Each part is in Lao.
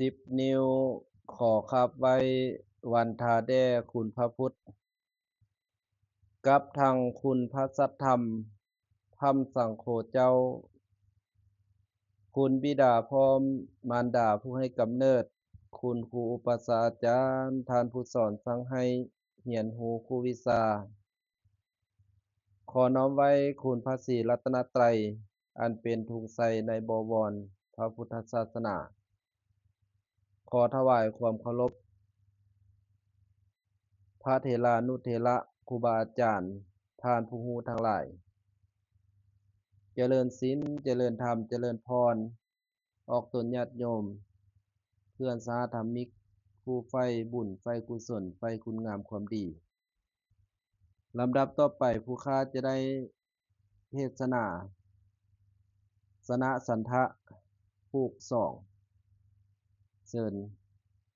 ສິບນິ້ວ ຂໍຄາບໄວ້ວັນທາແດ່ຄຸນພະພຸດ ກັບທັງຄຸນພະສັດທຳ ທຳສັງໂຄເຈົ້າ ຄຸນບິດາພ້ອມມານດາຜູ້ໃຫ້ກຳເນີດ ຄຸນຄູອຸປັດຊາອາຈານ ທ່ານຜູ້ສອນສັ່ງໃຫ້ຮຽນຮູ້ຄູ່ວິຊາ. ຂໍນ້ອມໄຫວ້ຄຸນພະສີລັດຕະນະໄຕ ອັນເປັນທຸງໄຊໃນບໍວອນພະພຸດທະສາສະໜາ. ຂໍຖວາຍຄວາມເຄົາລົບພະເຖລານຸເຖລະ ຄູບາອາຈານ ທ່ານຜູ້ຮູ້ທັງຫຼາຍ. ຈະເລີນສິນ ຈະເລີນທຳ ຈະເລີນພອນ ອອກຕົນຍາດໂຍມ ເພື່ອນສະຫະທຳມິກ ຜູ້ໃຝ່ບຸນ ໃຝ່ກຸສົນ ໃຝ່ຄຸນງາມຄວາມດີ. ລຳດັບຕໍ່ໄປ ຜູ້ຂ້າຈະໄດ້ເທດສະໜາ ຊະນະສັນທະ ພູກສອງ ເຊີນ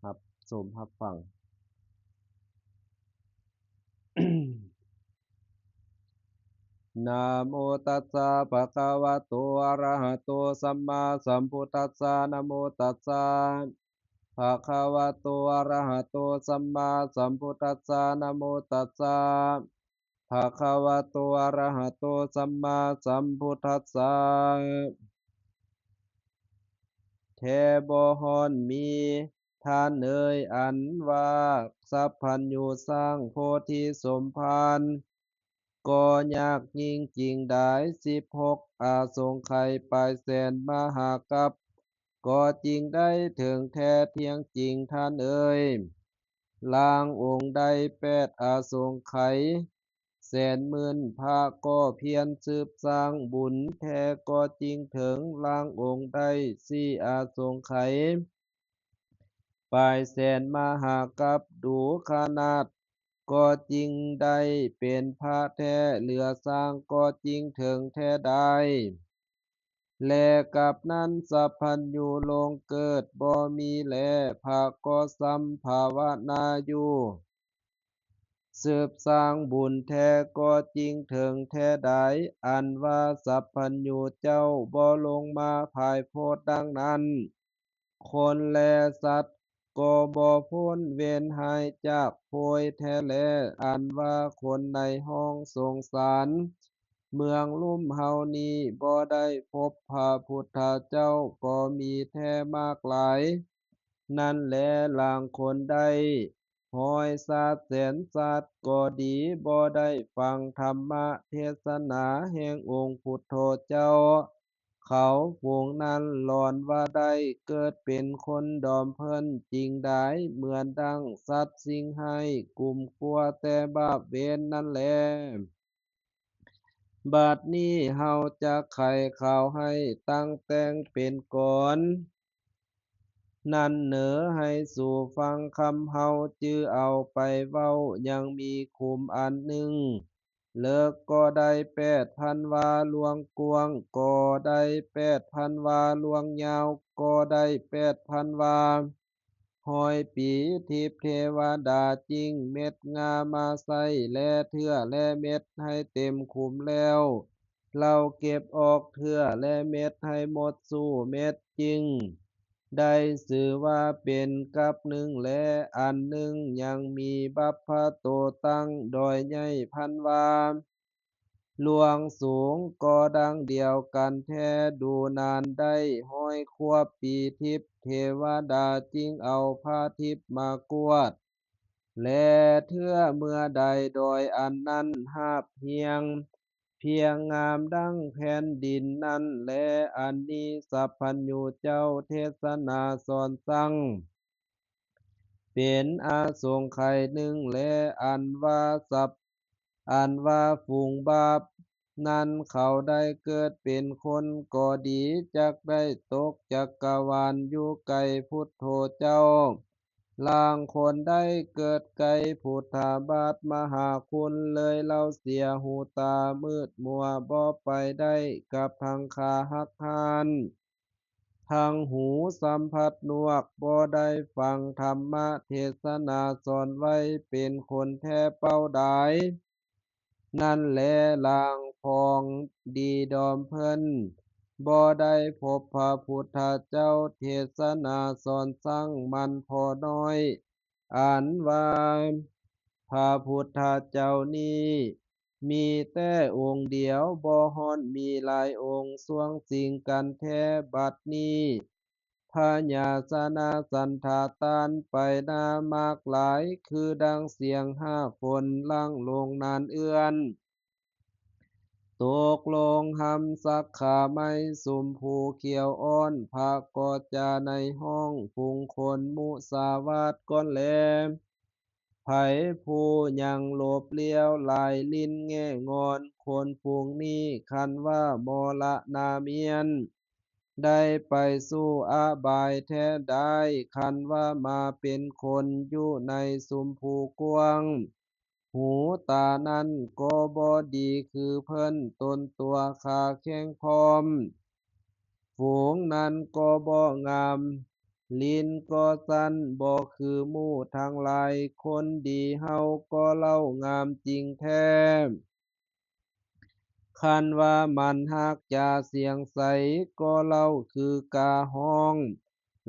ຮັບຊົມຮັບຟັງ. ນະໂມຕັດສະ ພະຄະວະໂຕ ອະຣະຫະໂຕ ສຳມາສຳພຸດທັດສະ ນະໂມຕັດສະ ພະຄະວະໂຕ ອະຣະຫະໂຕ ສຳມາສຳພຸດທັດສະ ນະໂມຕັດສະ ພະຄະວະໂຕ ອະຣະຫະໂຕ ສຳມາສຳພຸດທັດສະ. ແທ້ບໍ່ຮ້ອນມີ ທ່ານເອີຍ ອັນວ່າສັບພັນຍູສ້າງໂພທິສົມພານ ກໍຍາກຍິ່ງຈິງດາຍ ສິບຫົກ ອາສົງໄຂປາຍແສນມະຫາກັບ ກໍຈິງໄດ້ເຖິງແທ້ທ່ຽງຈິງ ທ່ານເອີຍ. ລາງອົງໄດ້ແປດອາສົງໄຂ ແສນໝື່ນພະກໍພຽນສືບສ້າງບຸນແທ້ກໍຈິງເຖິງ ລາງອົງໄດ້ສີ່ອາສົງໄຂ ປາຍແສນມະຫາກັບ ດູຂະໜາດກໍຈິງໄດ້ເປັນພະແທ້ ເຫຼືອສ້າງກໍຈິງເຖິງແທ້ໄດ້. ແລກັບນັ້ນ ສັບພັນຍູລົງເກີດບໍ່ມີແລ ພະກໍຊ່ຳພາວະນາຢູ່ ສືບສ້າງບຸນແທ້ກໍຈິງເຖິງແທ້ໃດ ອັນວ່າສັບພັນຍູເຈົ້າບໍ່ລົງມາພາຍໂພດດັ່ງນັ້ນ ຄົນແລສັດກໍບໍ່ພົ້ນເວນຮ້າຍຈາກໂພຍແທ້ແລ ອັນວ່າຄົນໃນຫ້ອງສົງສານ ເມືອງລຸ່ມເຮົານີ້ບໍ່ໄດ້ພົບພະພຸດທະເຈົ້າກໍມີແທ້ມາກຫຼາຍ ນັ້ນແລ ລາງຄົນໄດ້ຮ້ອຍຊາດແສນຊາດກໍດີ ບໍ່ໄດ້ຟັງທຳມະເທດສະໜາແຫ່ງອົງພຸດໂທເຈົ້າ ເຂົາຝູງນັ້ນລອນວ່າໄດ້ເກີດເປັນຄົນດອມເພິ່ນຈິງດາຍ ເໝືອນດັ່ງສັດສິ່ງຮ້າຍກຸມກົວແຕ່ບາບເວນນັ້ນແລ. ບັດນີ້ເຮົາຈະໄຂຂ່າວໃຫ້ຕັ້ງແຕ່ງເປັນກ່ອນ ນັ້ນເໜີໃຫ້ສູ່ຟັງຄຳເຮົາຈື່ເອົາໄປເວົ້າ ຍັງມີຂຸມອັນໜຶ່ງ ເລິກກໍໄດ້ແປດພັນວາ ລວງກວ້າງກໍໄດ້ແປດພັນວາ ລວງຍາວກໍໄດ້ແປດພັນວາ. ຮ້ອຍປີທິບເທວະດາຈິງເມັດງາມາໃສ່ແລເທື່ອແລເມັດໃຫ້ເຕັມຂຸມແລ້ວ ເຫຼົ່າເກັບອອກເທື່ອແລເມັດໃຫ້ໝົດສູ່ເມັດ ຈຶ່ງໄດ້ຊື່ວ່າເປັນກັບໜຶ່ງແລ ອັນໜຶ່ງຍັງມີບັບພະໂຕຕັ້ງດອຍໃຫຍ່ພັນວາ ລວງສູງກໍດັ່ງດຽວກັນແທ້ ດູນານໄດ້ຮ້ອຍຄວບປີທິບເທວະດາຈຶ່ງເອົາພະທິບມາກວດ ແລເທື່ອເມື່ອໃດດອຍອັນນັ້ນຮາບຮຽງ ພຽງງາມດັ່ງແຜ່ນດິນນັ້ນແລ ອັນນີ້ສັບພັນຍູເຈົ້າເທດສະໜາສອນສັ່ງ ເປັນອາສົງໄຂໜຶ່ງແລ ອັນວ່າສັບ ອັນວ່າຝູງບາບນັ້ນເຂົາໄດ້ເກີດເປັນຄົນກໍດີ ຈັກໄດ້ຕົກຈັກກະວານຢູ່ໄກພຸດໂທເຈົ້າ ລາງຄົນໄດ້ເກີດໄກພຸດທະບາດມະຫາຄຸນ ເລີຍເລົ່າເສຍຫູຕາມືດມົວ ບໍ່ໄປໄດ້ກັບທັງຂາຫັກຫ້ານ ທັງຫູສຳຜັດໜວກ ບໍ່ໄດ້ຟັງທຳມະເທດສະໜາສອນໄວ້ ເປັນຄົນແທ້ເປົ້າດາຍ ນັ້ນແລ ລາງພອງດີດອມເພິ່ນ ບໍ່ໄດ້ພົບພະພຸດທະເຈົ້າເທດສະໜາສອນສັ່ງມັນພໍນ້ອຍ ອັນວ່າ ພະພຸດທະເຈົ້ານີ້ມີແຕ່ອົງດຽວ ບໍ່ຮ້ອນມີຫຼາຍອົງ ຊ່ວງຊິງກັນແທ້ບັດນີ້ ພະຍາຊະນະສັນທະຕານໄປໜ້າມາກຫຼາຍ ຄືດັ່ງສຽງຫ້າຝົນຫຼັ່ງລົງນານເອື້ອນ ຕົກລົງຮ່ຳສັກຂາໄມ້ຊົມພູຂຽວອ່ອນ ພະກໍຈາໃນຫ້ອງຝູງຄົນມຸສາວາດກ່ອນແລ. ໃຜຜູ້ຍັງຫຼົບລ້ຽວລາຍຫຼິ້ນແງ່ງອນ ຄົນຝູງນີ້ຄັນວ່າມໍລະນາມຽນ ໄດ້ໄປສູ່ອະບາຍແທ້ດາຍ ຄັນວ່າມາເປັນຄົນຢູ່ໃນຊົມພູກວ້າງ ຫູຕານັ້ນກໍບໍ່ດີຄືເພິ່ນ ຕົນຕົວຂາແຂງພ້ອມ ຝູງນັ້ນກໍບໍ່ງາມ ຫຼິ້ນກໍສັ້ນ ບໍ່ຄືໝູ່ທັງຫຼາຍ ຄົນດີເຮົາກໍເລົ່າງາມຈິງແທ້. ຄັນວ່າມັນຮັກຈາສຽງໃສ ກໍເລົ່າຄືກາຮ້ອງ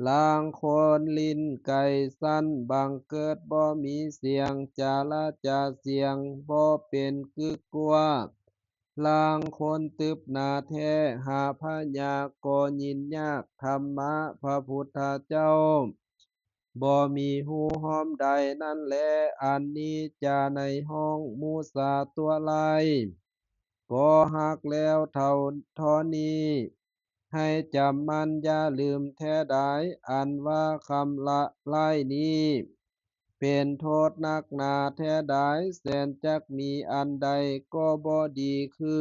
ລາງຄົນຫຼິ້ນໄກ່ສັ້ນ ບັງເກີດບໍ່ມີສຽງ ຈາລະຈາສຽງບໍ່ເປັນກຶກກົວ ລາງຄົນຕຶບໜາແທ້ ຫາພະຍາກໍຍິນຍາກ ທຳມະພະພຸດທະເຈົ້າ ບໍ່ມີຮູ້ຮ່ອມໃດນັ້ນແລ. ອັນນີ້ຈາໃນຫ້ອງມຸສາຕົວະລາຍ ກໍຮັກແລ້ວເທົ່າທໍ່ນີ້ ໃຫ້ຈຳໝັ້ນຢ່າລືມແທ້ດາຍ ອັນວ່າຄຳລະລາຍນີ້ ເປັນໂທດໜັກໜາແທ້ດາຍ ແສນຈັກມີອັນໃດກໍບໍ່ດີຄື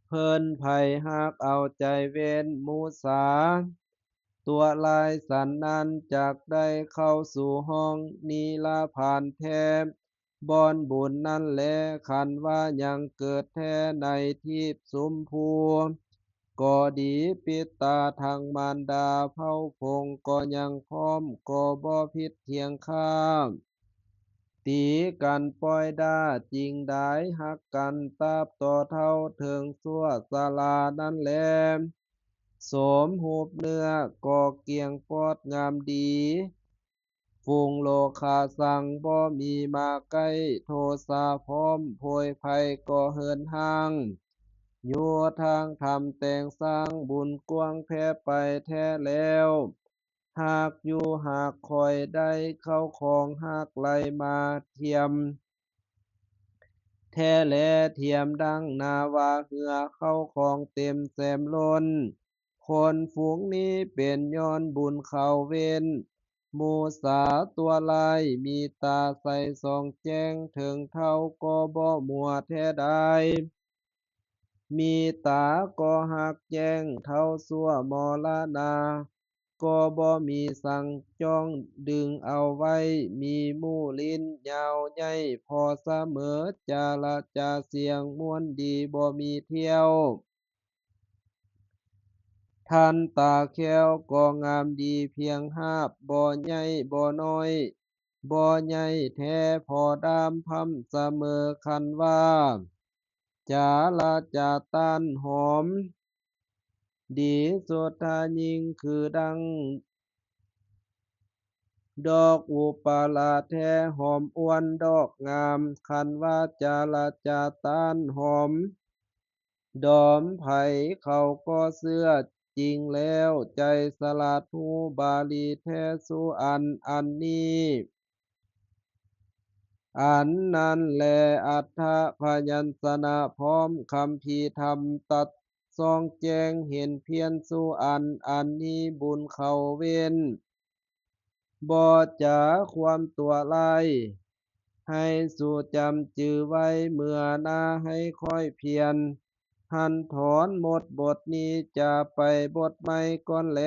ເພິ່ນໃຜຫາກເອົາໃຈເວັ້ນມຸສາ ຕົວະລາຍສັນນັ້ນຈັກໄດ້ເຂົ້າສູ່ຫ້ອງນິລະພານແທ້ ບ່ອນບຸນນັ້ນແລ. ຄັນວ່າຍັງເກີດແທ້ໃນທີບຊົມພູກໍດີ ປິດຕາທັງມານດາເຜົ່າພົງກໍຍັງພ້ອມ ກໍບໍ່ຜິດຄຽງຂ້າ ຕີກັນປ່ອຍດ່າຈິງດາຍ ຮັກກັນຕາບຕໍ່ເທົ່າເຖິງຊົ່ວຊະລານັ້ນແລ. ສົມຮູບເນື້ອກໍກຽງປອດງາມດີ ຝູງໂລຄາສັງບໍ່ມີມາໃກ້ ໂທສາພ້ອມໂພຍໄພກໍເຫີນຮ່າງ ຢູ່ທາງທຳແຕ່ງສ້າງ ບຸນກວ້າງແຜ່ໄປແທ້ແລ້ວ ຫາກຢູ່ຫາກຄອຍໄດ້ເຂົ້າຄອງ ຫາກໄຫຼມາທຽມແທ້ແລ ທຽມດັ່ງນາວາເຮືອ ເຂົ້າຄອງເຕັມແຊມລົ້ນ. ຄົນຝູງນີ້ເປັນຍ້ອນບຸນເຂົາເວນ ໝູສາຕົວະລາຍ ມີຕາໃສສ່ອງແຈ້ງ ເຖິງເຖົ້າກໍບໍ່ມົວແທ້ດາຍ ມີຕາກໍຮັກແຈ້ງ ເທົ່າຊົ່ວມໍລະນາ ກໍບໍ່ມີສັງຈ້ອງດຶງເອົາໄວ້ ມີໝູ່ຫຼິ້ນຍາວໃຫຍ່ພໍສະເໝີ ຈາລະຈາສຽງມ່ວນດີບໍ່ມີທ່ຽວ ທັນຕາແຂ້ວກໍງາມດີພຽງຮາບ ບໍ່ໃຫຍ່ບໍ່ນ້ອຍ ບໍ່ໃຫຍ່ແທ້ພໍດາມ ພ້ຳສະເໝີ ຄັນວ່າ ຈາລະຈາຕ້ານຫອມ ດີສຸດທາຍິ່ງຄືດັ່ງ ດອກອຸປະລາແທ້ຫອມອວນດອກງາມ ຄັນວ່າຈາລະຈາຕ້ານຫອມ ດອມໃຜເຂົາກໍເຊື່ອຈິງແລ້ວ ໃຈສະຫຼາດຮູ້ບາລີແທ້ສູ່ອັນ ອັນນີ້ ອັນນັ້ນແລ ອັດຖະພະຍັນຊະນະພ້ອມຄຳພີທຳຕັດ ສ່ອງແຈ້ງເຫັນພຽນສູ່ອັນ ອັນນີ້ບຸນເຂົາເວນ ບໍ່ຈາຄວາມຕົວະລາຍ ໃຫ້ສູ່ຈຳຈື່ໄວ້ ເມື່ອໜ້າໃຫ້ຂ້ອຍພຽນ ຫັນຖອນໝົດບົດນີ້ ຈະໄປບົດໃໝ່ກ່ອນແລ.